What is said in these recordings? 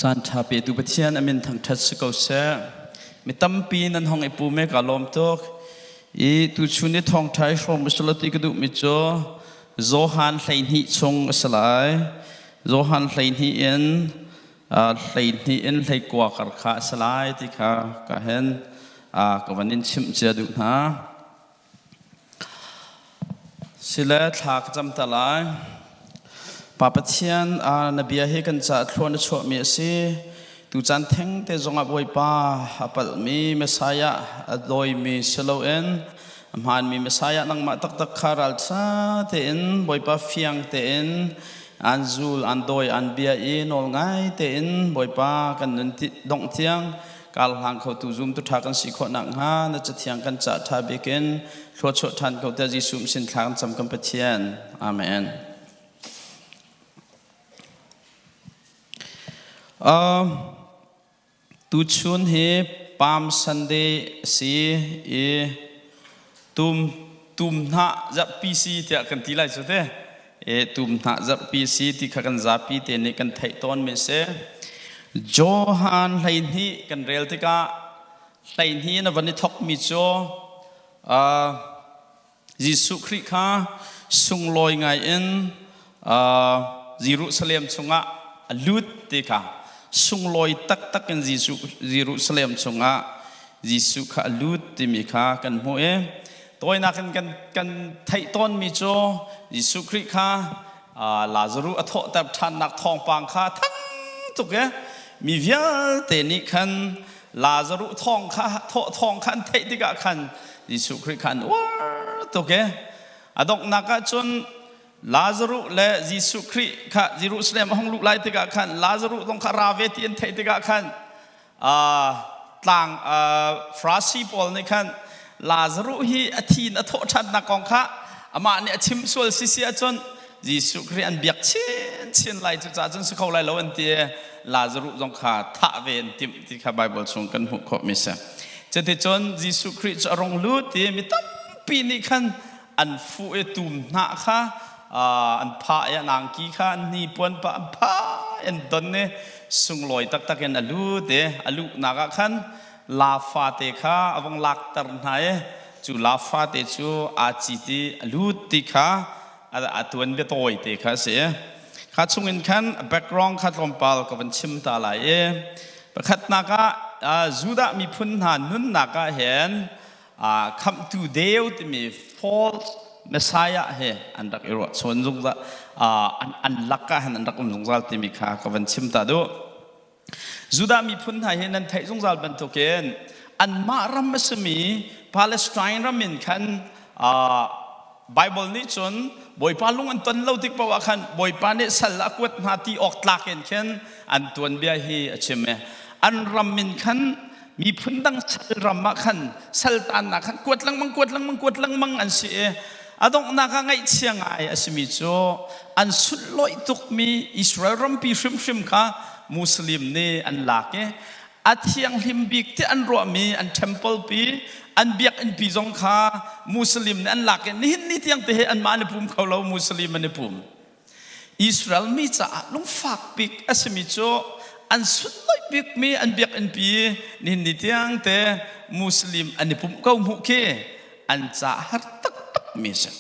Caan ṭha petu Pathian a min thangṭhat si ko seh. Mi tampi nan hong i pum i kaa lawm tuk. I tuchun i thawngṭha i hrawm usila ti ka duhmi cu Johan 12 chung a si lai. Johan 12 in 12 in 19 kar kha a si lai ti kha ka hen ka van in chimh cia duh hna. Sile thla ka cam ta lai. Pa Pathian, na bia hi kan caah thlua na chuahmi a si. Tucaan thengte zongah Bawipa a palhmi Messiah a dawimi si loin a hmaanmi Messiah nangmah taktak kha ralṭha tein Bawipa fiang tein aan zul, aan dawi, aan bia i nawl ngai tein Bawipa kan nun dongh tiang karhlang khotu zumtu ṭha kan si khawh nakhnga na cathiang kan cah ṭha bik in thluachuah ṭhan ko tiah Jesuh sin thla kan cam kan Pathian. Amen. Tuchun hi Palm Sunday si i tum tum hnah zarhpi si tiah kan ti lai cu te. E tum hnah zarhpi si ti kha kan zapi te nih kan theih tawn mi si. Johan 12 kan rel tikah 12 na van i thok mi cu Jesuh Khrih kha sunglawi ngai in Jerusalem chungah a lut ti kha sunglawi taktak in Jerusalem chungah Jesuh kha a lut timi kha kan hmuh i tawinak in kan theih tawnmi cu Jesuh Khrih kha Lazaruh a thawhter ṭhannak thawngpang kha thang tuk i mi vialte nih khan Lazaruh thawng kha thawh thawng kha an theih tikah khan Jesuh Khrih kha an uar tuk i a donghnak ah cun Lazaruh le Jesuh Khrih kha Jerusalem a hung luh lai tikah khan Lazaruh zong kha ra ve ti an theih tikah khan tlang Farasi pawl nih khan Lazaruh hi a thi in a thawh ṭhannak kong kha amah nih a chim sual si si ahcun Jesuh Khrih an biak chinchin lai cucaah cun si kho lai lo an ti i Lazaruh zong kha thah ve an timh ti kha Baibal chung kan hmuh khawhmi si. Cuticun Jesuh Khrih cu a rung lut i mi tampi nih khan an fuh i tum hnah kha an phah i an angki kha an hnipuan pah an phah an don i sunglawi taktak in a lut i a luhnak ah khan la fate kha a vung lakter hna i cu la fate cu aa cit i a lut ti kha a tuan bia tawi te kha a si. Kha chungin khan background kha tlawmpal ka van chim ta lai i pakhatnak ah Judah miphun hna nunnak ah hin khamhtu deu timi false messiah he an rak i ruah chawn zungzal an lak ah hin an rak um zungzal timi kha ka van chim ta duh. Judah miphun hna hi nan theih zungzal bantukin anmah ram a simi Palestine ram in khan Bible nih cun Bawipa lung an ton lo tik paoh ah khan Bawipa nih sal a kuat hna ti awk tlak in khin an tuanbia hi a chim i an ram in khan miphun dang sal ram ah khan saltannak khan kuat lengmang kuat lengmang kuat lengmang an si i a donghnak ah ngaihchia ngai a simi cu an sunhlawih tukmi Israel rampi hrimhrim kha Muslim nih an lak i a thianghlim bik ti an ruahmi an temple pi an biakinn pi zong kha Muslim nih an lak i nihin ni tiang te he anmah an i pum kho lo Muslim an i pum. Israel mi caah lungfak bik a simi cu an sunlawih bikmi an biakinn pi nihin ni tiang te Muslim an i pumh ko hmuh khi an ca har taktak mi a si.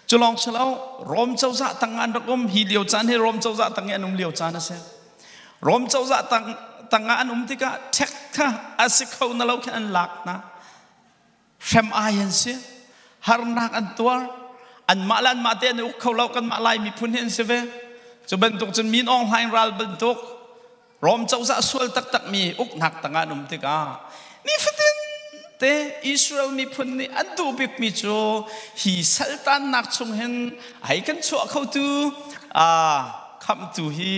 Cu lawng si lo Rom cozah tang an rak um hi lio caan hi Rom cozah tang i an um lio caan a si. Rom cozah tang tangah an um tikah ṭhek kha a si kho na lo khin an lak hna. Hrem ai an si. Harnak an tuar. Anmah le anmah te an i uk kho lo kanmah Lai miphun hi an si ve. Cu bantuk cun Min Aung Hlaing ral bantuk Rom cozah sual taktakmi uknak tangah an um tikah nifatin te Israel miphun nih an duh bikmi cu hi saltannak chung hin hei kan chuah khotu khamhtu hi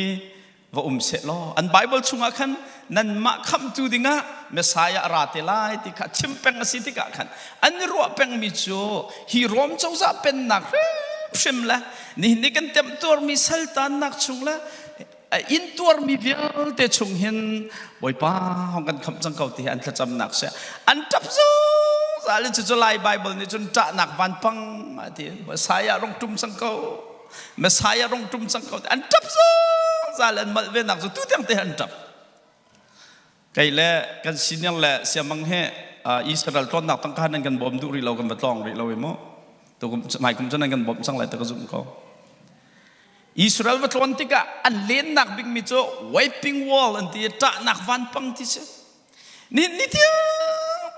va um seh law an Bible chungah khan nanmah khamhtu dingah Messiah a ra te lai ti kha chim peng a si tikah khan an i ruah pengmi cu hi Rom cozah pennak hrimhrim le nihin ni kan temtuarmi saltannak chung le intuarmi vialte chung hin Bawipa hong kan khamh cang ko ti hi an thlacamnak si an ṭap zungzal i cucu Lai Bible nih cun ṭahnak vanpang a ti Messiah rung ṭum cang ko Messiah rung ṭum cang ko an ṭap zungzal. ca le an malh ve nak cu tu tiang te an ṭap. Kei le kan senior le siamang he Israel tlawnnak tangka nan kan bawm duh rih lo kan va tlawng rih lo i mu. Tu kum hmai kum cu nan kan bawmh cang lai ti ka zumh ko. Israel va tlawn tikah an lennak bikmi cu wiping wall an ti i ṭahnak vanpang ti si. Ni ni tiang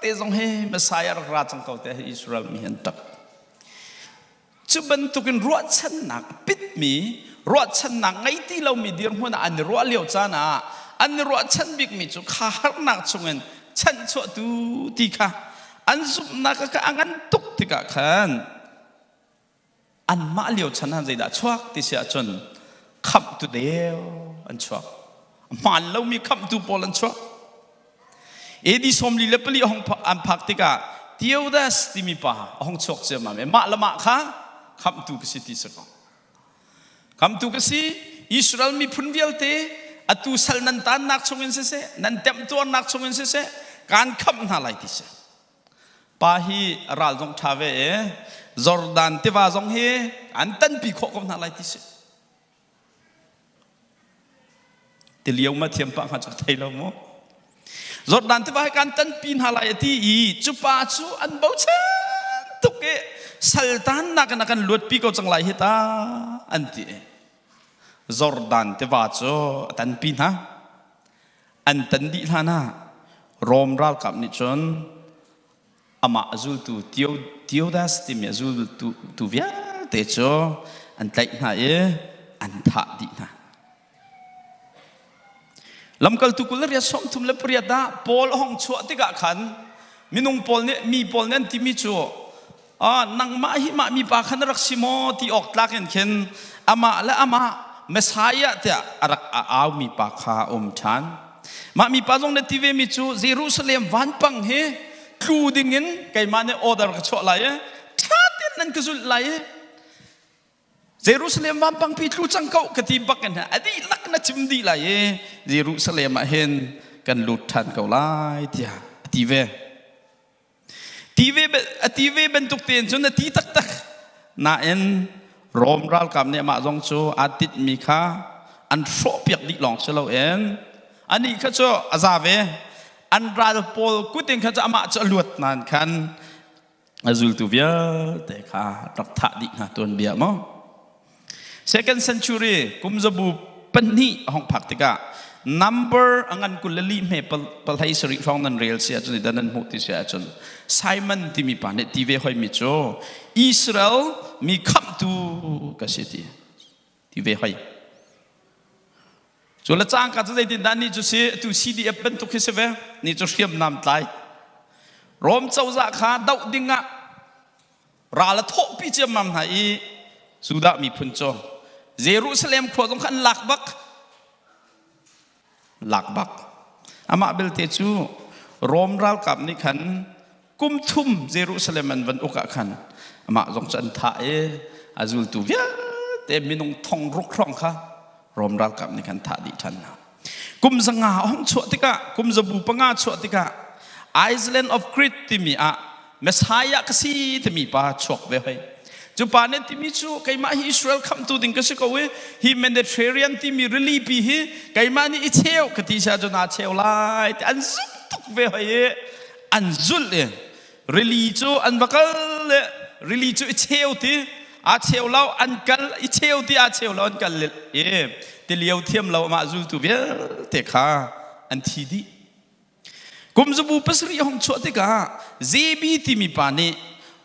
te zong hi Messiah rak ra cang ko te hi Israel mi an ṭap. Cu bantukin ruahchannak a pitmi, ruahchannak ngei ti lomi dirhmun ah an i ruah lio caan ah an i ruahchan bikmi cu kha harnak chungin chanhchuahtu ti kha an zumhnak kha a ngan tuk tikah khan anmah lio chan ah zeidah chuak ti si ahcun khamhtu deu an chuak. Hmaan lomi khamhtu pawl an chuak. AD 44 hong an phak tikah Theodas timi pa a hong chuak ciammam i mah le mah kha khamhtu ka si ti si ko. Khamhtu ka si Israel miphun vialte atu sal nan tannak chungin siseh nan temtuarnak chungin siseh kaan khamh hna lai ti si. Pa hi ral zong ṭha ve i Jordan tiva zong hi an tanpi khawh ko hna lai ti si. Tilio ma thiam pah hnga cu thei lo mu. Jordan tiva hi kan tanpi hna lai a ti i cu pa cu an bochan tuk i saltannak in a kan luatpi ko cang lai hi ta an ti. Jordan tiva cu a tanpi hna. An tan dih hlan ah Rom ralkap nih cun amah a zultu Theodas timi a zultu tu vialte cu an tlaih hna i an thah dih hna. Lamkaltu 28 38 ah Paul a hong chuah tikah khan minung pawl nih mi pawl nih an timi cu ah nangmah hi mah mipa khan rak si maw ti awk tlak in khin amah le amah Messiah tiah a rak a aumi pa kha a um ṭhan. Mah mipa zong na ti ve mi cu Jerusalem vanpang hi tlu dingin keimah nih order ka chuah lai i ṭha tein nan ka zulh lai i Jerusalem vampangpi tlu cang ko ka ti bak in a dihlak na chim dih lai i Jerusalem ah hin kan lut ṭhan ko lai tiah a ti ve. A ti ve bantuk tein cun a ti taktak. Nain Rom ralkap nih amah zong cu aa tinhmi kha an hrawhpiak dih lawng si loin anih kha cu a za ve. An ral pawl kut in khan cu amah cu a luat nain khan a zultu vialte kha rak thah dih hna tuanbia maw. Second century kum zabu pahnih a hong phak tikah number a ngan 24 hme palhei sarih hrawng nan rel si ahcun dan nan hmuh ti si ahcun Simon timi pa nih ti ve hoimi cu Israel mi khamhtu ka si ti ti ve hoi. Cu le cangka cu zeitindah ni cu si tu CDF bantuk hi si ve ni cu hriamnam tlai Rom cozah kha doh dingah ral a thawhpi ciammam hna i Judah miphun cu Jerusalem khua zong kha an lak bak lak bak amah belte cu Rom ralkap nih khan kum thum Jerusalem an van uk ah khan amah zong cu an thah i a zultu vialte minung thong ruk hrawng kha Rom ralkap nih khan thah dih ṭhan hna kum zanga a hung chuah tikah kum zabu panga chuah tikah Island of Crete timi ah Messiah ka si timi pa chuak ve hoi cu pa nih timi cu keimah hi Israel khamtu ding ka si ko i hi Mediterranean timi rili pi hi keimah nih i cheu ka ti sia cu naa cheu lai ti an zumh tuk ve hoi i an zulh i Rili cu an va kal le rili cu i cheu ti aa cheu lo an kal i cheu ti aa cheu lo an kal i tilio thiam lo amah zultu vialte kha an thi dih. Kum zabu pasarih hong chuah tikah JB timi pa nih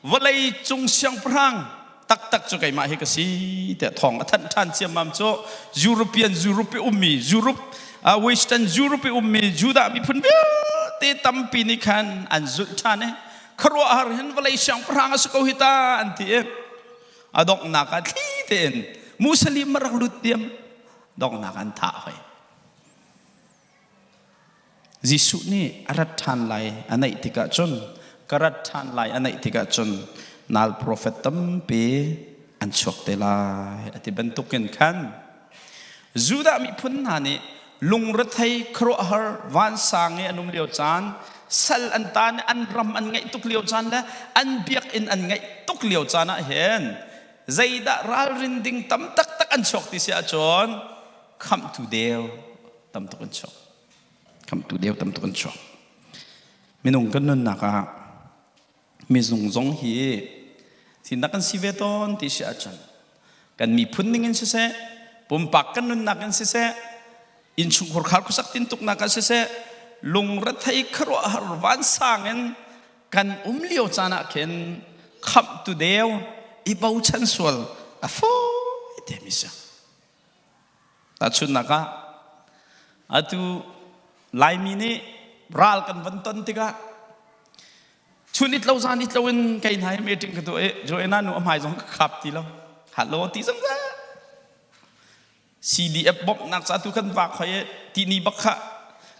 vawlei cung siangpahrang taktak cu keimah hi ka si tiah thawng a thanh ṭhan ciammam cu European Europe i ummi Europe Western Europe i ummi Judah miphun vialte tampi nih khan an zulh ṭhan i khuaruahhar hin vawlei siangpahrang a si ko hi ta an ti i a donghnak ah thli tein Muslim a rak lut diam donghnak an thah hoi. Jesuh nih a rat ṭhan lai a naih tikah cun ka rat ṭhan lai a naih tikah cun nal profet tampi an chuak te lai a ti bantukin khan Judah miphun hna nih lungrethei khuaruahhar vansang i an um lio caan sal an tan i an ram an ngaih tuk lio caan le an biakinn an ngaih tuk lio caan ah hin zeidah ralrin ding tam taktak an chuak ti si ahcun. Khamhtu deu tam tuk an chuak. Khamhtu deu tam tuk an chuak. Minung kan nunnak ah mizung zong hi thihnak kan si ve tawn ti si ahcun kan miphun ning in siseh, pumpak kan nunnak in siseh, innchungkhar khar khuasak tintuknak ah siseh, lungrethei khuaruahhar vansang in kan um lio caan ah khin khamhtu deu i bochan sual a fawi te mi si. Tahchunhnak ah, atu Laimi nih ral kan van ton tikah chun it lo zan it lo in kei hna hi meeting ka tuah i Joanna nu a hmai zong ka khap ti lo. Hallo ti zong za. CDF bawmhnak ca tu kan vak hoi i ti ni bak kha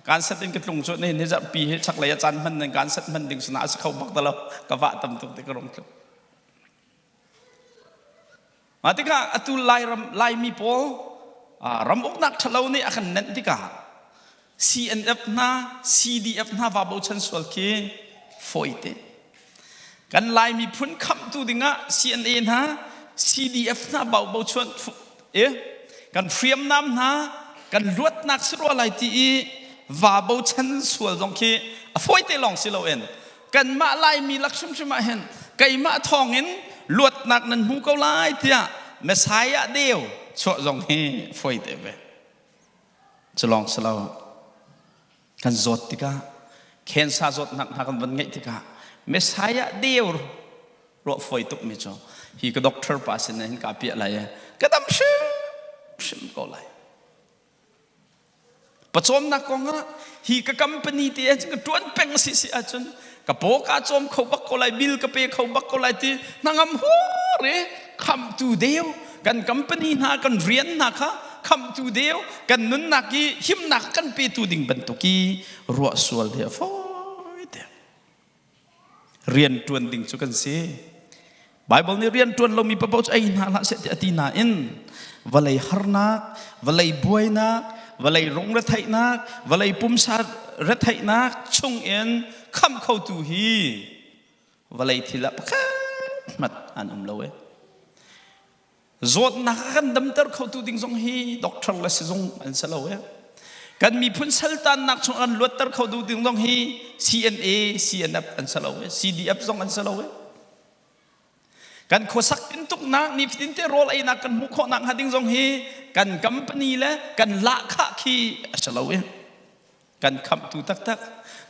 kan set in ka tlung cu ne ni zarhpi hi chaklei a caan hman nan kan set hman ding sana a si kho bak ta lo ka vah tam tuk ti ka rung tlung. Mah tikah atu Lairam Laimi pawl ram uknak ṭhalo nih a kan nenh tikah CNF hna CDF hna va bochan sual khi fawi te. Kan Lai miphun khamhtu dingah CNA hna CDF hna bau bochan i kan hriamnam hna kan luatnak si rua lai ti i va bochan sual zong khi a fawi te lawng si loin kanmah Laimi lak hrimhrim ah hin keimah thawngin luatnak nan hmu ko lai tiah Messiah deu chuah zong hi fawi te ve. Cu lawng si lo kan zawt tikah cancer zawtnak hna kan van ngeih tikah Messiah deu ruah fawi tuk mi cu hi ka doctor pa sin hin ka piah lai i ka dam hrim hrim ko lai. Pawcawmnak kongah hi ka company te ah ka ṭuan peng si si ahcun ka paw kaa cawm kho bak ko lai, bill ka pe kho bak ko lai ti hnangam hur i khamhtu deu kan company hna kan rian hna kha khamhtu deu kan nunnak i himnak kan petu ding bantuk i ruah sual hi a fawi te. Rian ṭuan ding cu kan si. Baibal nih rian ṭuan lomi paoh cu ei hna hlah seh tiah a ti nain vawlei harnak, vawlei buainak, vawlei rungretheihnak, vawlei pumsa retheihnak chungin khamh khotu hi vawlei thil ah pakhat hmanh an um lo e. Zawtnak a kan damter khotu ding zong hi doctor le sizung an si lo e. Kan miphun saltannak chung an luatter khotu ding zong hi CNA, CNF an si lo e. CDF zong an si lo e. Kan khuasak tintuknak nifatin te rawl einak kan hmuh khawhnak hnga ding zong hi kan company le kan lahkhah khi a si lo e. Kan khamhtu taktak,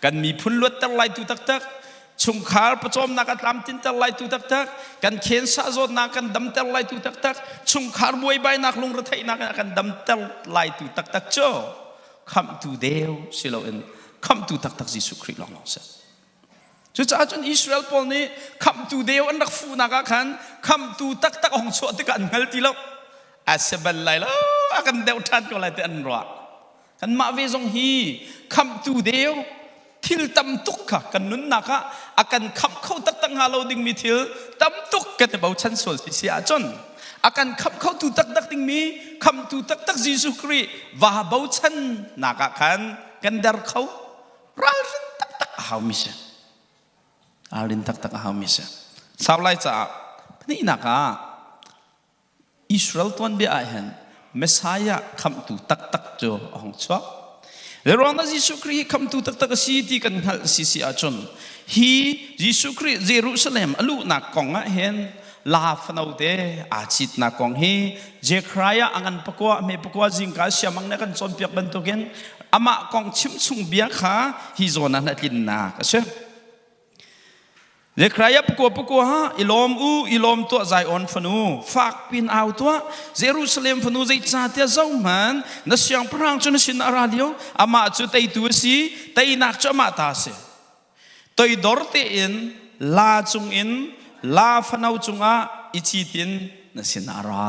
kan miphun luatter laitu taktak, chungkhar pawcawmnak a tlamtinter laitu taktak, kan khensa zawtnak kan damter laitu taktak, chungkhar buaibainak lungretheihnak a kan damter laitu taktak cu khamhtu deu si loin khamhtu taktak Jesuh Khrih lawnglawng si. Cucaah cun Israel pawl nih khamhtu deu an rak fuhnak ah khan khamhtu taktak a hung chuah tikah an hngal ti lo. A si bal lai lo, a kan deuh ṭhan ko lai ti an ruah. Kanmah ve zong hi khamhtu deu thil tam tuk kha kan nunnak ah a kan khamh kho taktak hnga lo dingmi thil tam tuk kan i bochan sual si si ahcun a kan khamh khotu taktak dingmi khamhtu taktak Jesuh Khrih va bochannak ah khan kan der kho ralrin taktak a haumi si ralrin taktak a haumi si sau lai caah pahnihnak ah Israel tuanbia ah hin Messiah khamhtu taktak cu a hung chuak. Zeiruang dah Jesuh Khrih hi khamhtu taktak a si ti kan hngalh si si ahcun hi Jesuh Khrih Jerusalem a luhnak kong ah hin la fano te aa citnak kong hi Zekhariah a ngan pakua hme pakua zingka siamang nih a kan cawnpiak bantukin amah kong chimchung bia kha hi zawn ah a tlinnak a si. Zekhariah pakua pakua i lawm u, i lawm tuah Zion fanu, fak pin au tuah. Jerusalem fanu zeicahtiah zohhmanh, na siangpahrang cu na sin a ra lio, amah cu teitu a si, teinak cu amah ta a si. Toidor tein la cungin la fano cungah i citin na sin a ra.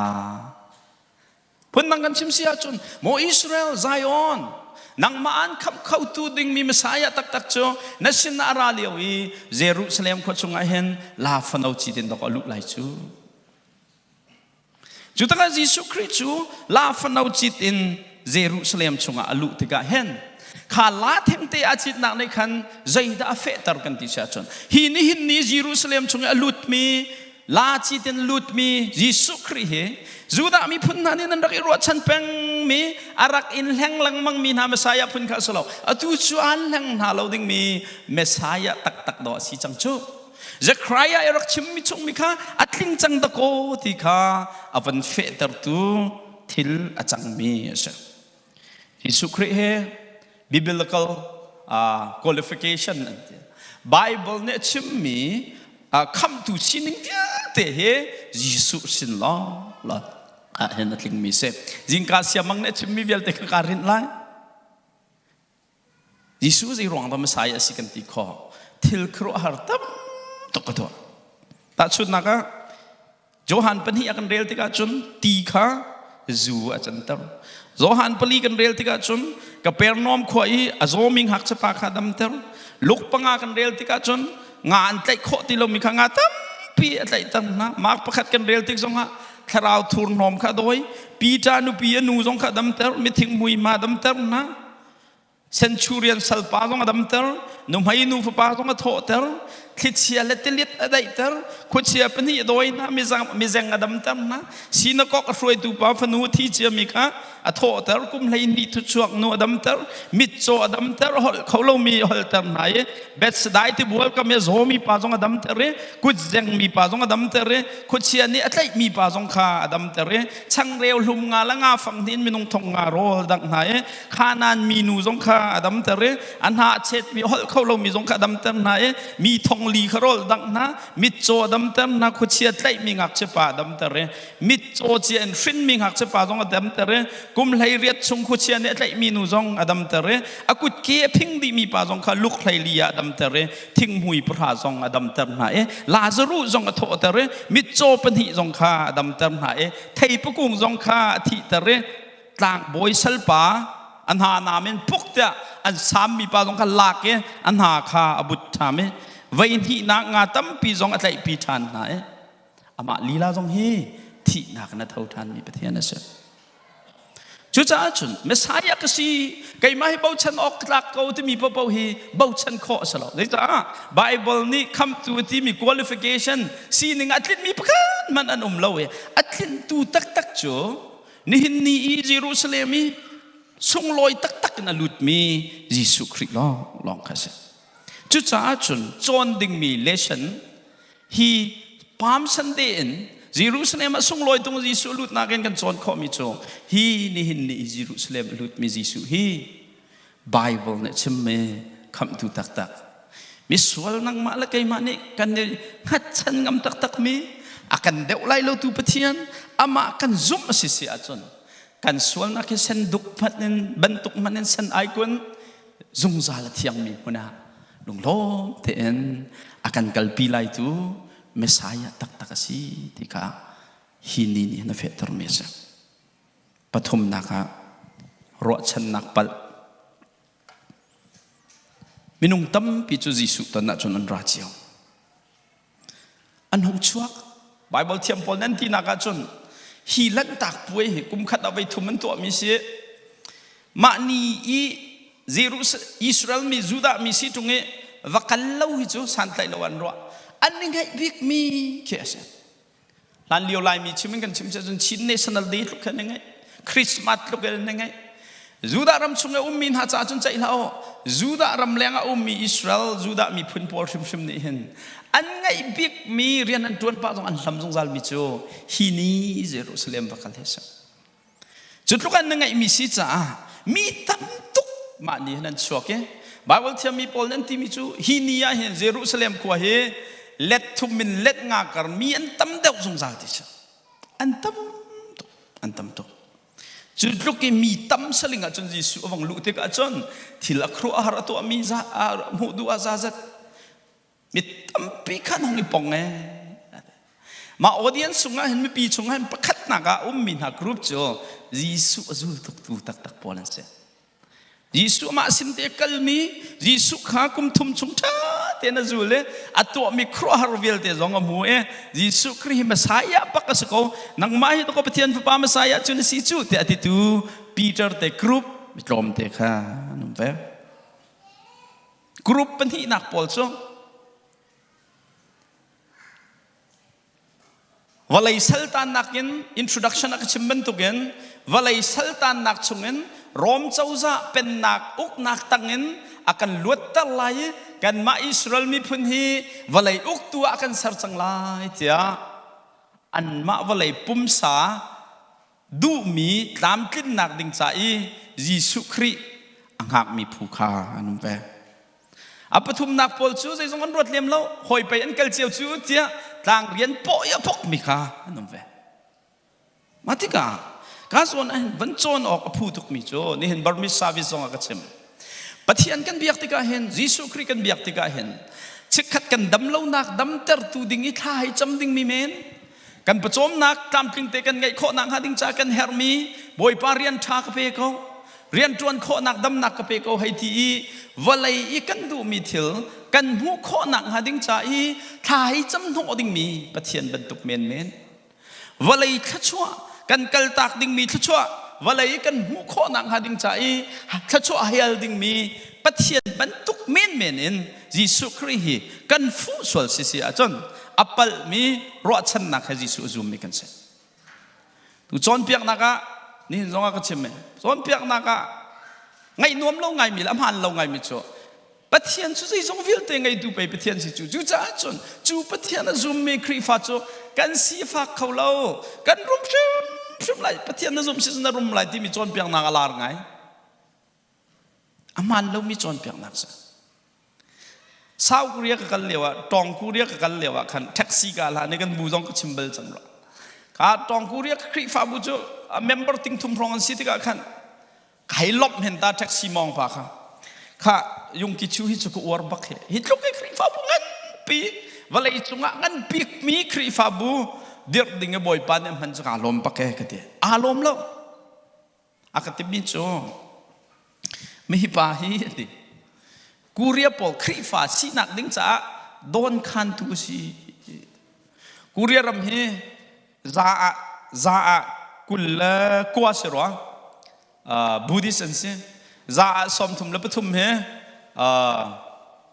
Phundang kan chim si ahcun maw Israel Zion nangmah an khamh khotu dingmi Messiah taktak cu na sin ah a ra lio i Jerusalem khua chungah hin la fano ci tin dok a luh lai cu. Cu takah Jesuh Khrih cu la fano cit in Jerusalem chungah a luh tikah hin kha la thengte a citnak nih khan zeidah a fehter kan ti si ahcun hi nihin ni Jerusalem chung i a lutmi Laci ten lutmi Jesuh Khrih hi Judah miphun hna nih nan rak i ruahchan pengmi a rak in hleng lengmangmi hna Messiah phun kha a si lo. Atu cu an hleng hna lo dingmi Messiah taktak dawh a si cang cu. Zechariah i rak chimmi chungmi kha a tling cang dakaw ti kha a van fehtertu thil a cangmi a si. Jesuh Khrih hi biblical qualification an ti. Bible nih a chimmi khamhtu sining vialte hi Jesuh sin lawng lawng ah hin a tlingmi si. Zingka siamang nih a chimmi vialte kha kaa rinh lai. Jesuh zei ruang dah Messiah a si kan ti khawh? Thil khuaruahhar tam tuk a tuah. Tahchunhnak ah Johan pahnih a kan rel tikah cun ti kha zu a canter. Johan pali kan rel tikah cun Kapernaum khua i a zawmi ngakchiapa kha damter. Luke panga kan rel tikah cun nga an tlaih khawh ti lomi kha nga tampi a tlaihter hna. Mark pakhat kan rel tik zongah thlarau thurhnawm kha a dawi. Peter nupi a nu zong kha damter. Mithing mui ma damter hna. Centurion salpa zong a damter, nuhmei nu fapa zong a thawhter, thlichia le tilit a daihter, khuachia pahnih a dawi hna, mizeng a damter hna, sinakok a hruaitu pa fanu thi ciami kha a thawhter, kum 12 thuchuak nu a damter, mitcaw a damter, holh kho lomi a holhter hna i Bethsaida tibual kam i a zawmi pa zong a damter i kutzengmi pa zong a damter i khuachia nih a tlaihmi pa zong kha a damter i changreu hlum nga le nga fang hnih in minung thong nga rawl dangh hna i Khanan minu zong kha a damter i a hna a chetmi holh kho lomi zong kha a damter hna i mi thong li kha rawl dangh hna mitcaw a damter hna khuachia tlaihmi ngakchia pa a damter i mitcaw cia in hrinmi ngakchia pa zong a damter i kum 18 chung khuachia nih a tlaihmi nu zong a damter i a kutke a phing dihmi pa zong kha luk 14 ah a damter i thinghmui pahra zong a damter hna i Lazaruh zong a thawhter i mitcaw pahnih zong kha a damter hna i theipakung zong kha a thihter i tlangbawi salpa a hna nam in puk tiah an sammi pa zong kha lak i a hna kha a but ṭham i vei hnihnak nga tampi zong a tlaihpi ṭhan hna i amah lila zong hi thihnak in a tho ṭhanmi Pathian a si. Cucaah cun Messiah ka si keimah hi bochan awk tlak ko timi paohpaoh hi bochan khawh a si lo. Zeicah Bible nih khamtu timi qualification sining a tlinhmi pakhat hmanh an um lo i a tlinhtu taktak cu Nihin ni i Jerusalem i sunglawi taktak in a lutmi Jesuh Khrih lawng lawng kha a si. Cucaah cun cawn dingmi lesson hi Palm Sunday in Jerusalem ah sunglawi tung Jesuh lutnak in kan cawn khawhmi cu hi nihin ni i Jerusalem a lutmi Jesuh hi Bible nih chimmi khamhtu taktak misual nangmah le keimah nih kan i hngatchan ngam taktakmi a kan deuh lai lo tu Pathian amah kan zumh a si si ahcun kan sualnak hi senduk hmanh in bantuk hmanh in sen ai kun zungzal a thiangmi hmun ah lunglawm tein a kan kalpi lai tu Messiah taktak a si ti kha hi ni nih na fehtermi a si. Pathumnak ah ruahchannak palh. Minung tampi cu Jesuh ton ahcun an ra cio. An hung chuak. Bible thiam pawl nan tinak ahcun hi lanhtak puai hi kum khat ah voi thum an tuahmi si. Mah ni i Israel mi Judah mi si ṭung i va kal lo hi cu santlaih lo an ruah. An i ngaih bikmi khi a si. Hlan lio Laimi chim in kan chim cun Chin National Day tluk khan na ngeih. Christmas tluk in na ngeih. Judah ram chung i ummi hna caah cun ceih hlah u. Judah ram leng ah ummi Israel Judah miphun pawl hrimhrim nih hin an ngeih bikmi rian an ṭuan pah zong an hlam zungzalmi cu hi ni Jerusalem va kal hi a si. Cu tluk an na ngeihmi si caah mi tam tuk mah ni hin an chuak i Bible thiammi pawl nan timi cu hi ni ah hin Jerusalem khua hi let thum in let nga kar mi an tam deuh zungzal ti si. An tam tuk, an tam tuk. Cu tluk i mi tam saling ah cun Jesuh a vong luh tikah cun thil a khuaruahhar a tuahmi za hmuh duh ah zazat Mi tampi khan hong i pong ee. Mah audience chungah hin mipi chungah hin pakhatnak ah ummi hna group cu Jesuh a zul tuktu taktak pawl an si. Jesuh mah sin te kalmi Jesuh kha kum thum chung ṭha tein a zul i a tuahmi khuaruahhar vialte zong a hmu i Jesuh Khrih hi Messiah bak a si ko nangmah hi ko Pathian fapa Messiah cu na si cu tiah a titu Peter te group mi tlawmte kha an um ve. Group pahnihnak pawl cu Vawlei saltannak in introduction a ka chim bantukin vawlei saltannak chungin Rom cozah pennak uknak tangin a kan luatter lai i kanmah Israel miphun hi vawlei uktu ah a kan ser cang lai tiah anmah vawlei pumsa duhmi tlamtlinnak ding ca i Jesuh Khrih a hngakmi phu kha an um ve. A pathumnak pawl cu zeizong an ruat lem lo, hawi pei an kal cio cu tiah tlang rian pawh i a pokmi kha an um ve. Mah tikah ka zawn ah van cawn awk a phu tukmi cu nihin Burmese service zong ah ka chim. Pathian kan biak tikah hin Jesuh Khrih kan biak tikah hin chikkhat kan dam lonak damtertu ding i thla hei cam dingmi men Kan pawcawmnak tlamtling te kan ngeih khawh nakhnga ding caah kan herhmi Bawipa rian ṭha ka pe ko. Rianṭuan khawhnak damnak ka pe ko hei ti i vawlei i kan duhmi thil kan hmuh khawh nakhnga ding ca i thla hei cam hnawh dingmi Pathian bantuk menmen. Vawlei thluachuah kan kaltak dingmi thluachuah vawlei kan hmuh khawh nakhnga ding ca i thluachuah hal dingmi Pathian bantuk menmen in Jesuh Khrih hi kan fuh sual si si ahcun a palhmi ruahchannak he Jesuh a zummi kan si. Tu cawnpiaknak ah nihin zong ah ka chim e cawnpiaknak ah ngaih nuam lo ngaimi le a hmaan lo ngaimi cu Pathian cu zeizong vialte ngeitu pei Pathian si cu cucaah cun cu Pathian a zummi Khrihfa cu kan sifak kho lo kan rum hrimhrim lai Pathian na zumh si na rum lai timi cawnpiaknak a lar ngai A hmaan lomi cawnpiaknak si. South Korea ka kal lio ah, Tong Korea ka kal lio ah khan taxi ka hlan i kan bu zong ka chim bal cang rua. Kha Tong Korea Khrihfabu cu a member ting thum hrawng an si tikah khan kai lomh hen ta taxi mong pa kha. Kha Yungki Chu hi cu ka uar bak hi. Hi tluk i Khrihfabu nganpi vawlei cungah ngan bikmi Khrihfabu dirh ding i Bawipa nih a hman cu kaa lawm bak e ka ti. Aa lawm lo. A ka timi cu mihi pa hi a ti. Korea pawl Khrihfa sinak ding caah dawnkhantu a si. Korea ram hi za ah za ah 29 si rua. Buddhist an si. Za ah 33 hi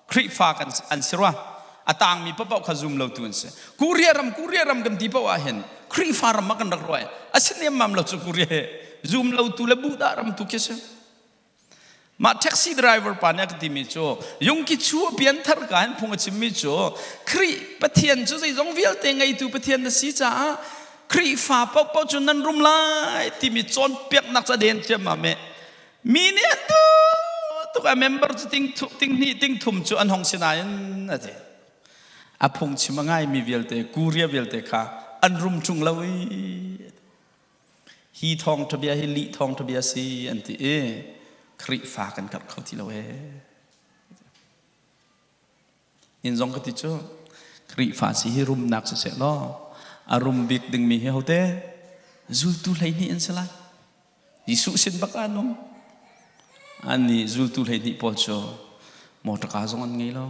Khrihfa kan an si rua. A tangmi paoh kha zum lotu an si. Korea ram Korea ram kan ti paoh ah hin Khrihfa ram ah kan rak ruah. A si nemmam lo cu Korea he zum lotu le Buddha ram tu khi si. Mah taxi driver pa nih a ka timi cu Yungki Chu a pianthar ka hin phung a chimmi cu Khrih Pathian cu zeizong vialte ngeitu Pathian na si caah Khrihfa paohpaoh cu nan rum lai timi cawnpiaknak ca den ciammam i Mi nih an duh tuk a member cu ting ting hnih ting thum cu an hong si nain a ti. A phungchim a ngaimi vialte Korea vialte kha an rum ṭung lo i hi thawngṭha bia hi lih thawngṭha bia si an ti i Khrihfa kan karh kho ti lo ee. In zong ka ti cu Khrihfa si hi rumnak siseh law a rum bik dingmi hi hote zultu 12 an si lai. Jesuh sin bak ah an um. Annih zultu 12 pawl cu mawṭaka zong an ngei lo,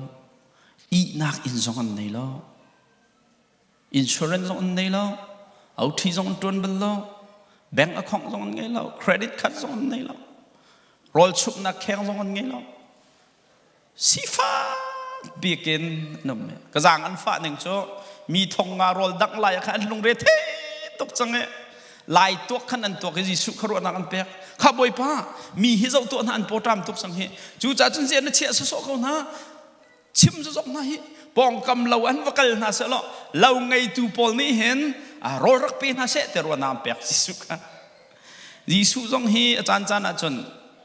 ihnak inn zong an nei lo, insurance zong an nei lo, OT zong an ṭuan bal lo, bank account zong an ngei lo, credit card zong an nei lo, rawl chumhnak kheng zong an ngei lo. Sifak bik in an um. Ka zaang an fah ning cu mi thong nga rawl dangh lai ah khan an lungre thei tuk cang i lai tuak khan an tuak i Jesuh kha ruahnak an pek. Kha Bawipa, mi hi zoh tuah hna an pawṭam tuk cang hi. Cucaah cun ziah na chiah sawsawh ko hna. Chim zok hna hi pawngkam lo an va kal hna seh law lo ngeitu pawl nih hin rawl rak pe hna seh ti ruahnak an pek Jesuh kha. Jesuh zong hi a caancaan ahcun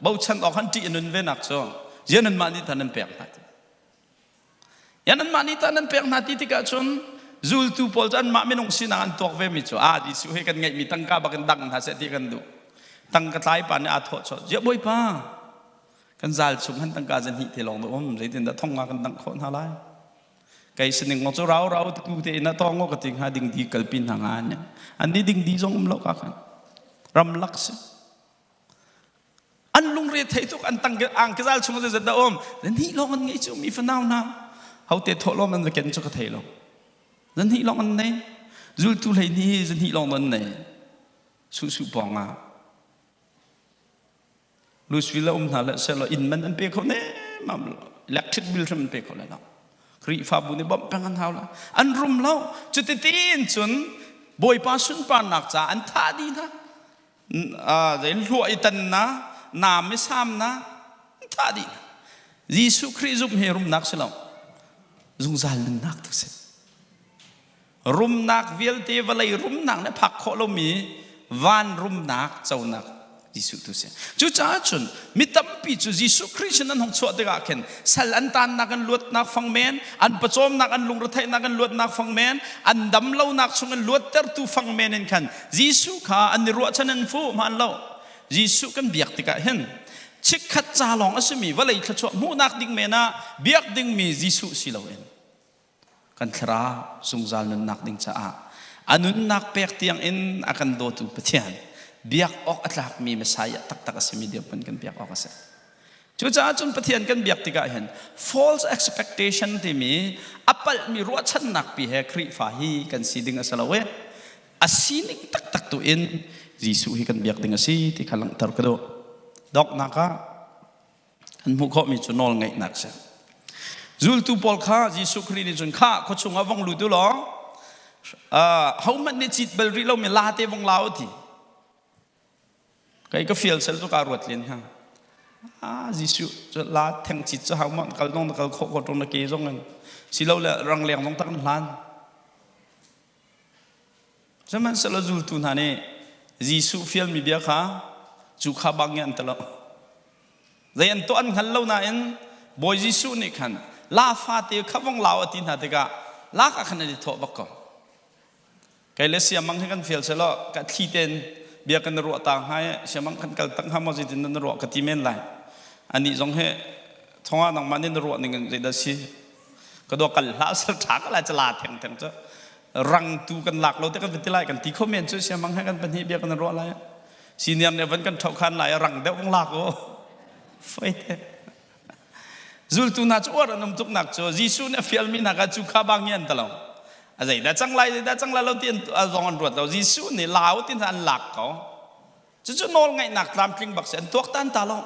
bochan awk han ṭih a nun ve nak cu ziah nanmah nih tah nan pek hna ti. Ya nanmah nih tah nan pek hna ti tikah cun zultu pawl cu anmah minung sinak an tuak vemi cu ah Jesuh he kan ngeihmi tangka bak in dang hna seh ti kan duh. Tangka tlai pa nih aa thawh chawh ziah Bawipa kan zal chung han tangka zahnih te lawng dah um zeitindah thong nga kan dangh khawh hna lai. Kei sining ngo cu rau rau tu te in a tong ka ti hnga ding di kalpi hna nga an an ni ding di zong um lo ka khan ramlak si an lungre thei tuk an tang ang ke zal chung zat da um zan hi long an ngei chu mi fanau na hote tho lom an ken chu ka thei lo zan hi long an nei zultu hlei ni zan hi long an nei su su pong a Louisville a um hna le selaw inn man an pe kho ne mam lo electric bill hrim an pe kho lai lo Khrihfabu nih bawmh peng an hau la an rum lo cuti tiin cun Bawipa sunparnak caah an thah dih hna. Zei hluah i tan na, naam i sam na, an thah dih hna. Jesuh Khrih zumh hi rumnak si lo. Zungzal nunnak tu si. Rumnak vialte vawlei rumnak nih phak khawh lomi van rumnak conak Jesuh tu si. Cucaah cun mi tampi cu Jesuh Khrih sin an hung chuah tikah khin sal an tannak an luatnak fang men, an pawcawmnak an lungretheihnak an luatnak fang men, an damlonak chung in luattertu fang men in khan Jesuh kha an i ruahchan an fuh hmaan lo. Jesuh kan biak tikah hin chikkhat ca lawng a simi vawlei thluachuah hmuhnak ding men ah biak dingmi Jesuh si loin kan thlarau zungzal nunnak ding caah a nunnak pek tiang in a kan dawtu Pathian biak awk a tlakmi Messiah taktak a simi dirhmun kan biak awk a si. Cucaah cun Pathian kan biak tikah hin false expectation timi a palhmi ruahchannak pi he Khrihfa hi kan si ding a si lo i a sining taktak tu in Jesuh hi kan biak ding a si ti kha langhter ka duh. Donghnak ah An hmuh khawhmi cu nawl ngeihnak si. Zultu pawl kha Jesuh Khrih nih cun kha khuachung ah vong lut u law hohmanh nih cit bal rih lomi la te vong la u ti. Kei ka fial sel cu kaa ruat len hnga. Ah Jesuh cu la theng cit cu hau ma kal dong na kal khawh ko ṭung na ke zong in silole rangleng zong tak an hlan. Sihmanhsehlaw zultu hna nih Jesuh fialmi bia kha cu kha bang in an ti lo. Zei an tuah an hngal lo nain Bawi Jesuh nih khan la fate kha vong lau a ti hna tikah lak ah khan an i thawh bak ko. Kei le siamang hi kan fial selaw ka thli tein bia kan i ruah ta hnga i siamang kan kal tak hnga maw zeitin na ruah ka ti men lai. Anih zong hi thongah nangmah nih na ruah ning in zeidah si ka dua kal hlah sel ṭha ka lai cala theng theng cu rang tu kan lak lo te kan ti lai kan ti kho men cu siamang he kan pahnih bia kan ruah lai senior nih van kan ṭhoh khan lai rang deuh vong lak u foi te zultu hna cu uar an um tuk nak cu Jesuh nih a fialmi hna kha cu kha bang an talo a zeidah cang lai zeidah cang lai lo ti an zong an ruat lo Jesuh nih lau ti hna an lak ko cucu nawl ngaihnak tlamtling bak si an tuaktan ta lo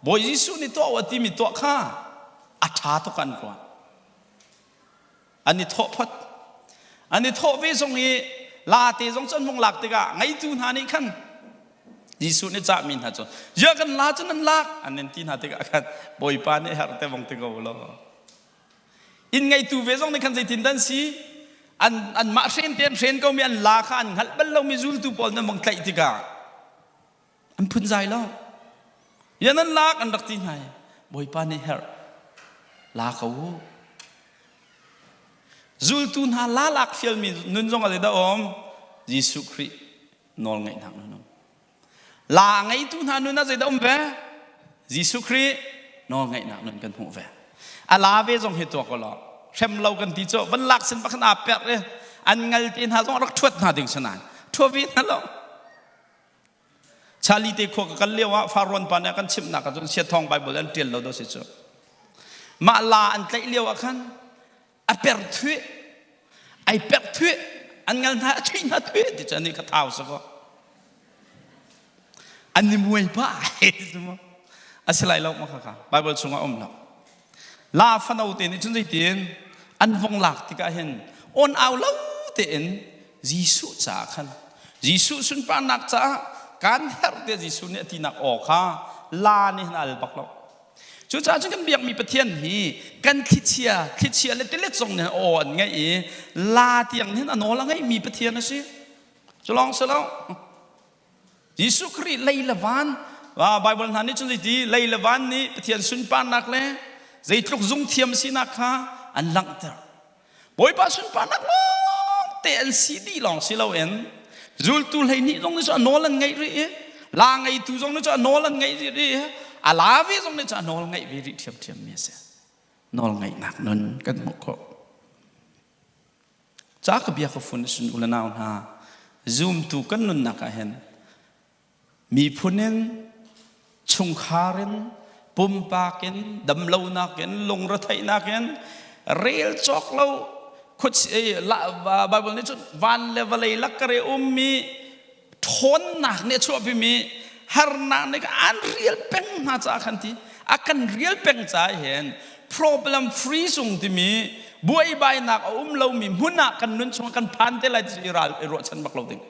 Bawi Jesuh nih tuah u a timi tuah kha a ṭha tuk an ruah an i thawh phot an i thawh ve zong i la te zong cu an hung lak tikah ngeitu hna nih khan Jesuh nih cahmi hna cu ziah kan la cu nan lak an in ti hna tikah khan Bawipa nih herh te vong ti ko law inn ngeitu ve zong nih khan zeitin dan si an anmah hren te an hren komi an la kha an hngalh bal lomi zultu pawl nan vong tlaih tikah an phunzai lo ya nan lak an rak ti hna i Bawipa nih herh la ko u zultu hna la lak fialmi nun zong a zeidah um Jesuh Khrih nawl ngeihnak nun um La ngeitu hna nun ah zeidah um ve? Jesuh Khrih nawl ngeihnak nun kan hmuh ve. A la ve zong hi tuak law hrem lo kan ti cu van lak sin pakhat aa perh i an ngal te hna zong rak ṭhuat hna ding sinain ṭhua ve hna lo. Charlie te khua ka kal lio ah Farrawn pa nih a kan chimhnak ah cun Siathawng Bible an ṭial lo do si cu. Mah la an tlaih lio ah khan a per thuih ai per thuih an ngal hna a thuih hna thuih ti cu ani ka thau sa ko an ni muai pa a si lai lo ma kha bible chungah um lo la fano te nih cun zeitin an vong lak tikah hin on au lo tein Jesuh caah khan Jesuh sunparnak caah kan herh te Jesuh nih a tinak aw kha la nih hin al bak lo Cucaah cun kan biakmi Pathian hi kan thlichia, thlichia le tilet zong nih aw an ngeih i la tiang hin a nawl a ngeihmi Pathian a si. Cu lawng si lo. Jesuh Khrih lei le van, Bible hna nih cun zeiti lei le van nih Pathian sunparnak le zeitluk zungthiam sinak kha an langhter. Bawipa sunparnak lawngte an si dih lawng si loin zultu 12 zong nih cu a nawl an ngeih rih i la ngeitu zong nih cu a nawl an ngeih rih i a la ve zong nih cu a nawl ngeih ve rih ṭhiamṭhiam mi a si. Nawl ngeihnak nun kan hmuh khawh. Ca ka bia ka fun sun u le nau hna zumtu kan nunnak ah hin Miphun in, chungkhar in, pumpak in, damlonak in, lungretheihnak in, rel cawk lo Bible nih cun van le vawlei lak kar i ummi ṭhawnnak nih a chuahpimi harnak nih an rial peng hna caah khan ti a kan rial peng caah hin problem free sung timi Buaibainak a um lomi hmun ah kan nun chung kan phan te lai ti i ral i ruahchan bak lo ding.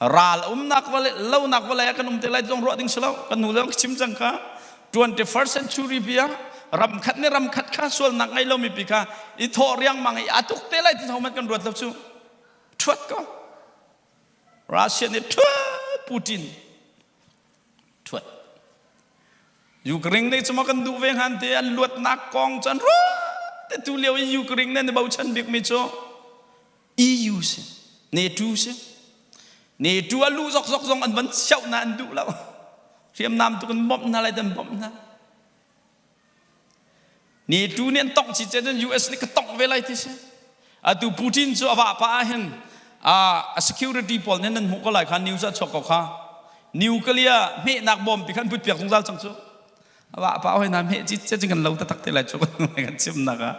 Ral a umnak vawlei lonak vawlei ah kan um te lai zong ruah ding si lo. Kan hnu zong chim cang kha 21st century bia ram khat nih ram khat kha sualnak ngei lomi pi kha i thawh riangmang i a tuk te lai ti hohmanh kan ruat lo cu. Thuat ko. Russia nih thuat Putin thuat. Ukraine nih cuma kan duh ve hngan te an luatnak kong cu an ruat te tu lio i Ukraine nih an i bochan bikmi cu EU si NATO si NATO a lu zokzok zong an van sioh na an duh lo hriamnam tu kan bawmh hna lai kan bawmh hna NATO nih an tongh ci cun US nih ka tongh ve lai ti si atu Putin cu a vah pa ah hin a security pawl nih nan hmuh ko lai kha news ah chuak ko kha nuclear hmehnak bom pi khan put piak zungzal cang cu a vah pa hoi na hmeh ci ce kan lo taktak te lai cu kan chim nak ah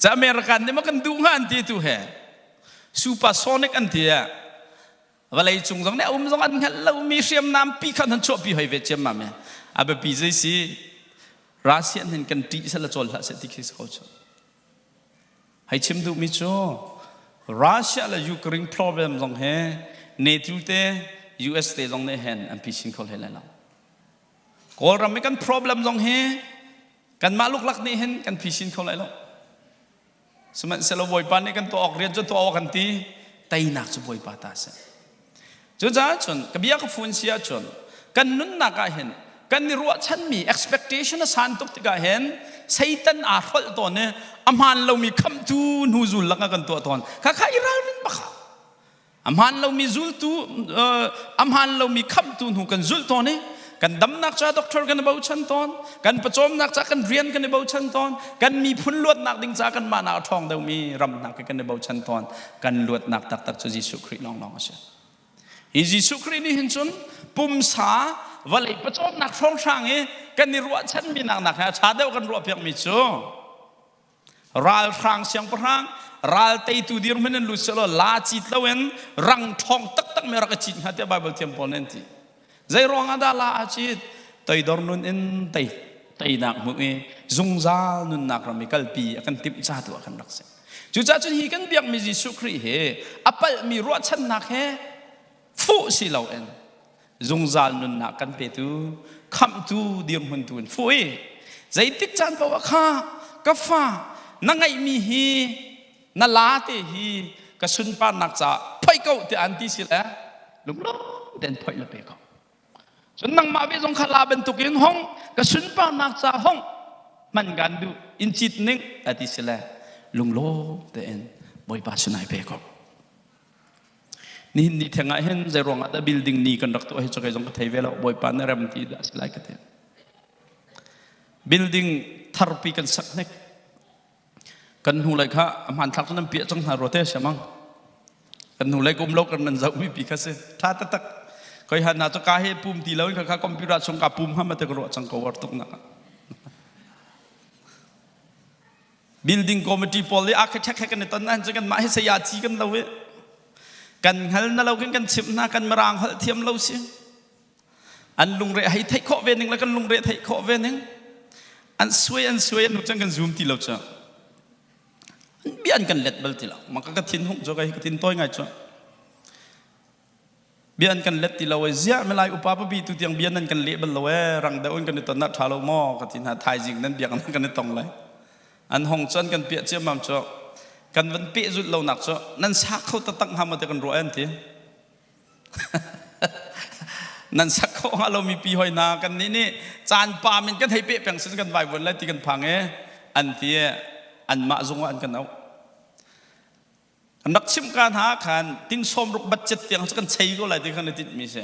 ca American nih ma kan duh hnga an ti tu he supersonic an ti ah vawlei cung zong nih a um zong an hngalh lomi hriamnam pi khan han chuahpi hoi ve ciammam e a biapi zei si Russia hin kan ṭih sel cawl hlah seh ti khi si ko cu hei chim duhmi cu Russia le Ukraine problem zong he NATO te US te zong nih hen an phi chin kho hlei lai lo Kawlram i kan problem zong hi kanmah luklak nih hin kan phi chin kho lai lo Sihmanhsehlaw Bawipa nih kan tuah awk rian cu tuah awk kan ti teinak cu Bawipa ta a si. Cucaah cun ka bia ka fun si ahcun kan nunnak ah hin kan i ruahchanmi expectation a san tuk tikah hin Satan aa hrolh tawn i a hmaan lomi khamhtu hnu zul lakah kan tuah tawn. Khakha i ralrin bak A hmaan lomi zultu a hmaan lomi khamhtu hnu kan zulh tawn i kan damnak ca doctor kan i bochan tawn kan pawcawmnak ca kan rian kan i bochan tawn kan miphun luatnak ding ca kanmah nak a ṭhawng deuhmi ram hna kan i bochan tawn kan luatnak taktak cu Jesuh Khrih lawnglawng a si hi Jesuh Khrih nih hin cun pumsa vawlei pawcawmnak hrawnghrang i kan i ruahchanmi nak nak he a ṭha deuh kan ruahpiakmi cu Ralhrang siangpahrang ral teitu dirhmun in lut sehlaw la cit loin rang ṭhawng taktak mi rak i cit hnga tiah Baibal thiam pawl nih an ti. Zei ruangah dah la a cit? Toidor nun in tei teinak hmuh i zungzal nunnak ram i kalpi a kan timh ca tu ah kan rak si. Cucaah cun hi kan biakmi Jesuh Khrih hi a palhmi ruahchannak he fuh si loin zungzal nunnak kan petu khamhtu dirhmun tu in fuh i zeitik caan paoh ah kha ka fa na ngeihmi hi na la te hi ka sunparnak caah phoih ko tiah an ti si le lunglawm tein phoih la pe ko cun nangmah ve zong kha la bantukin hong ka sunparnak ca hong hman kan duh in cit ning a ti si le lunglawm tein bawipa sinai pe ko Nihin ni theng ah hin zei ruangah dah building ni kan rak tuah hi cu kei zong ka thei ve lo. Bawipa nih rem ti dah a si lai ka ti. Building tharpi kan sak hnek. Kan hnu lei kha a hmanthlak cu nan piah cang hna rua te siamang. Kan hnu lei ka um lo kan nan zoh mi pi kha si. Tha taktak. Koi han na cu ka he pum ti lo in kha computer chung ka pum hama te ka ruah cang ko war tuk nak. Building committee pawl i architect he kan i ton ahcun kanmah hi saya ci kan lo i kan hngal na lo kan kan chimh hna kan mirang holh thiam lo si an lungre hei theih khawh ve ning le kan lungre theih khawh ve ning an suai an suai an cang kan zoom ti lo cu an bia an kan let bal ti lo maka ka thin hung cu ka hi ka thin tawi ngai cu Bia an kan let ti lo e ziah milai upa papi tu tiang bia nan kan leh bal lo e rang deuh in kan i ton ah ṭha lo maw ka ti hna thaizing nan biak nan kan i tong lai an hong cu an kan piah ciammam cu kan van peh zulh lo nak cu nan sak kho taktak hnga maw ti kan ruah an ti nan sak kho hnga lo mi pi hoi hna kan nih nih caan pam in kan hei peh peng sin kan vaivuan lai ti kan phang e an ti e anmah zung ah an kan auh An rak chimh ka hna ah khan ting sawm ruk budget tiang cu kan chei ko lai ti khan i tinhmi si.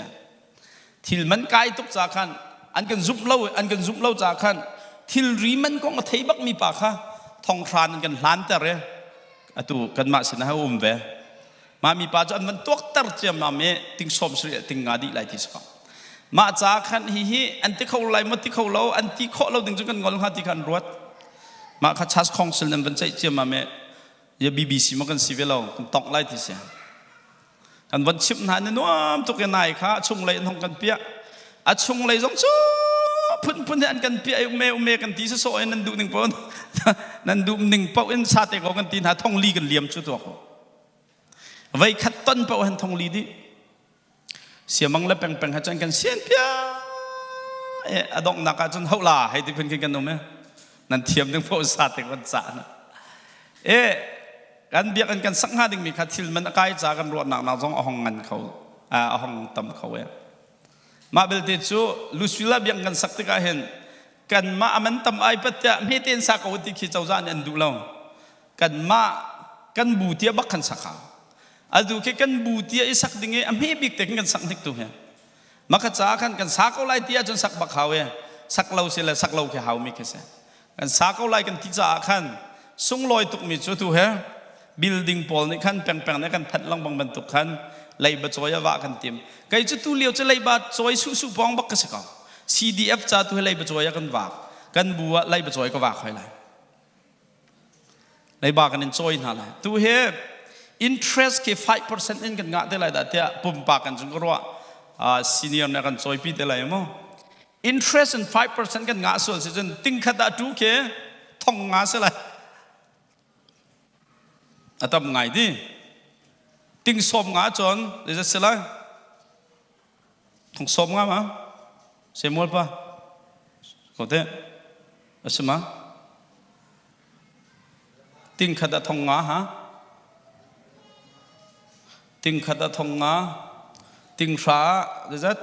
Thil man kai tuk ca khan an kan zumh lo an kan zumh lo ca khan thilri man kong a thei bakmi pa kha thonghran an kan hlanter i atu kanmah sinah a um ve. Mah mi pa cu an van tuakter ciammam i ting sawm sarih ting nga dih lai ti si ko. Mah ca khan hihi an ti kho lai maw ti kho lo an ti khawh lo ding cu kan ngol hnga ti kha an ruat. Mah kha Church Council nan van ceih ciammam i ya BBC ma kan si ve lo kan tongh lai ti si kan von chimh hna ni nuam tuk i nai kha a chunglei an hong kan piah a chunglei zong cu phunphun he an kan piah i ume ume kan ti sawsawh in nan duh ning paoh nan duh ning paoh in sa te ko kan ti hna thong li kan liam cu tuak vei khat ton paoh han thong li dih siamang le pengpeng ha cun kan sian pia a donghnak ah cun hola hei ti phun khin kan um e nan thiam ding paoh sa te kan ca na e kan biakinn kan sak hnga dingmi kha thil man a kai ca kan ruahnak nak zong a hong ngan kho a hong tam kho e mah belte cu Lusvilla biakinn kan sak tikah hin kanmah aman tam ai pat tiah hme tein sa ko ti khi cozah nih an duh lo kanmah kan bu tia bak kan sak hau atu khi kan bu tia i sak ding i a hme bik te kan sak hnik tu he maka ca khan kan sa ko lai ti ahcun sak bak hau e sak lo si le sak lo khi hau mi khi si kan sa ko lai kan ti caah khan sunglawi tukmi cu tu he building pawl nih khan pengpeng nih kan thanh lengmang bantuk khan leiba cawi a vah kan tim kei cu tu lio cu leiba cawi su su pong bak ka si ko CDF ca tu he leiba cawi a kan vak kan bu ah leiba cawi ka vak hoi lai leiba kan in cawi hna lai tu he interest khi 5% in kan ngah te lai dah tiah pumpak kan cung ka ruah senior nih kan cawipi te lai mu interest in 5% kan ngah sual si cun ting khat ah tu khi thong nga si lai a tam ngai di ting sawm nga cun zeizat si lai thong sawm nga ma Samuel pa ko te asima ting khat ah thong nga ha ting khat ah thong nga ting hra zeizat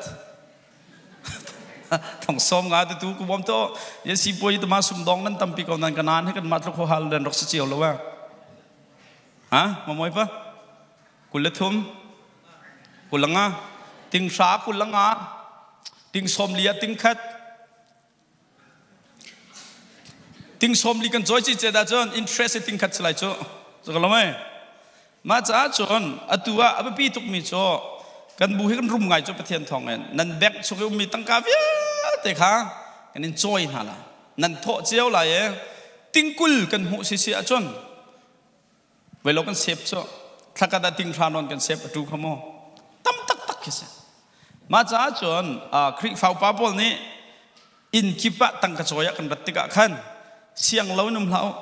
thong som nga tu tu ku bom to ye si poi tama sum dong nan tampi ko nan kanan he kan ma tluk ho hal den rok si chiao lo wa ha mamoi pa kul le thum kul nga ting hra kul nga ting som lia ting khat Ting sawm li kan cawi ci ce dah cun interest i ting khat si lai cu. Cu ka lo mei. Mah caah cun atu ah a biapi tukmi cu kan bu hi kan rum ngai cu Pathian thawng in nan bank chung i ummi tangka vialte kha kan in cawi hna lai. Nan thawh cio lai i tingkul kan hmuh si si ahcun Velo kan sep cu thlakhat ah ting hra nawn kan sep a tu kha mu tam taktak khi si mah caah cun Khrihfa upa pawl nih inn kip ah tangka cawi ah kan rat tikah khan siang lo in um hlah u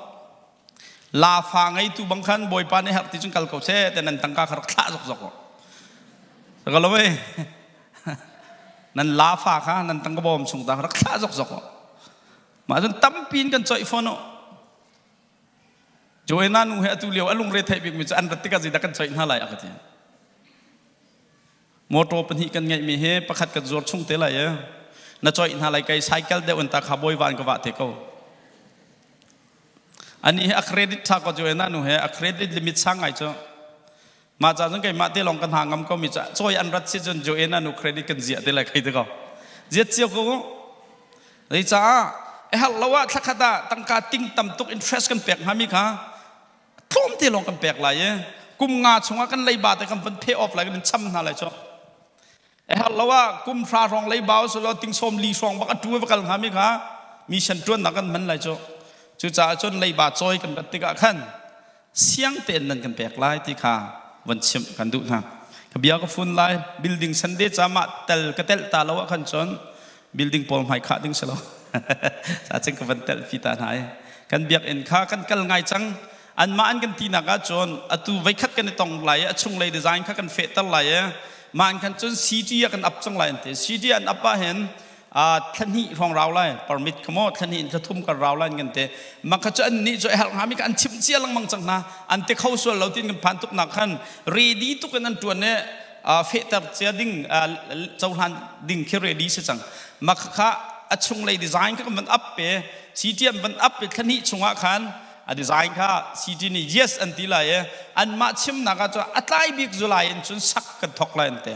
lafa ngeitu bang khan bawipa nih herh ti cun kal ko seh te nan tangka kha rak thlah zokzok u ka lo ei nan lafa kha nan tangka bawm chung ta rak thlah zokzok u mah cun tampi in kan coih fawn u Joanna nu he atu lio a lungre theih bikmi cu an rat tikah zeidah kan coih hna lai a ka ti. Motor pahnih kan ngeihmi hi pakhat kan zuar chung te lai e. Na coih hna lai kai cycle deuh in ta kha bawi van ka vah te ko. Ani hi a credit tha ko Joanna nu he a credit limit sang ngai cu. Mah ca cun keimah te lawng kan ha ngam ko mi cu cawi an rat si cun Joanna nu credit kan ziah te lai khai te ko. Ziat cio ko. Zeicah a herh lo ah thlakhat ah tangka ting tam tuk interest kan pek hngami kha tlawmte lawng kan pek lai i kum nga chungah kan leiba te kan van pay off lai kan cham hna lai cu. A herh lo ah kum hra hrawng leiba usulaw ting sawm li hrawng bak a tu va kal hngami kha mission ṭuannak kan hman lai cu. Cucaah cun leiba cawi kan rat tikah khan siang tein nan kan pek lai ti kha von chimh kan duh hna. Ka bia ka fun lai building Sunday ca mah tel ka telh ta lo ah khan cun building pawl hmai khah ding si lo. Sa cing ka van telh fi ta hna i kan biakinn kha kan kal ngai cang. Anmah an kan tinak ah cun atu veikhat kan i tong lai i a chunglei design kha kan fehter lai i mah an khan cun CT ah kan up cang lai an ti. CT an up ah hin thla hnih hrawng rau lai permit kha maw thla hnih in thla thum kan rau lai kan ti mah kha cu an nih cu a herh hngami kha an chimh cia lengmang cang hna an ti kho sual lo tin kan phan tuk nak khan ready tuk in an tuan i fehter cia ding cohlan ding khi ready si cang mah kha a chunglei design kha kan van up pe CTM van up pe thla hnih chungah khan a design kha CT nih yes an ti lai i anmah chimnak ah cun a tlai bik July in cun sak kan thok lai an ti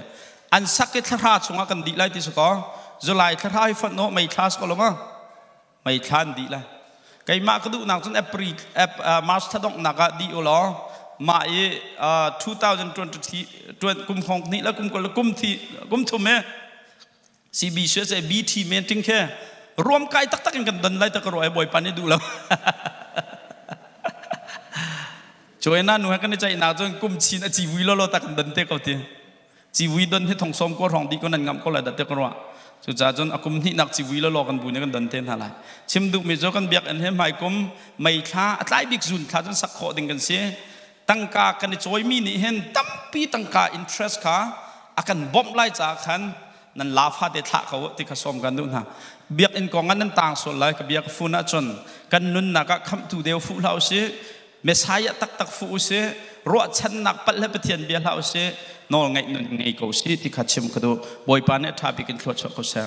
An sak i thlahra chungah kan dih lai ti si kaw July thlahra hi fonh nawh mei thla si ko lo ma? Mei thla an dih lai. Keimah ka duhnak cun April March thla donghnak ah dih u law mah i 2023 kum hong hnih le kum kul le kum thi kum thum he CB se BT men ting khe ruam kai taktak in kan don lai ta ka ruai bawipa nih duh lo. Joanna nu he kan i ceihnak cun kum chin a civui lolo ta kan don te ko ti. Civui don hi thong sawm ko hrawng dih ko nan ngamh ko lai dah te ka ruah. Cucaah cun a kum hnihnak civui law kan bu nih kan don te hna lai. Chim duhmi cu kan biakinn he hmai kum May thla a tlai bik June thla cun sak khawh ding kan si. Tangka kan i cawimi nih hin tampi tangka interest kha a kan bawmh lai caah khan nan la fate thlah ko ti kha sawm kan duh hna. Biakinn kong ah nan tang sual lai ka bia ka fun ahcun kan nunnak ah khamhtu deu fuh hlah usih. Messiah taktak fuh usih. Ruahchannak palh le Pathian bia hlah usih. Nawl ngaih nun ngei ko usih ti kha chim ka duh. Bawipa nih a ṭha bik in thluachuah ko seh.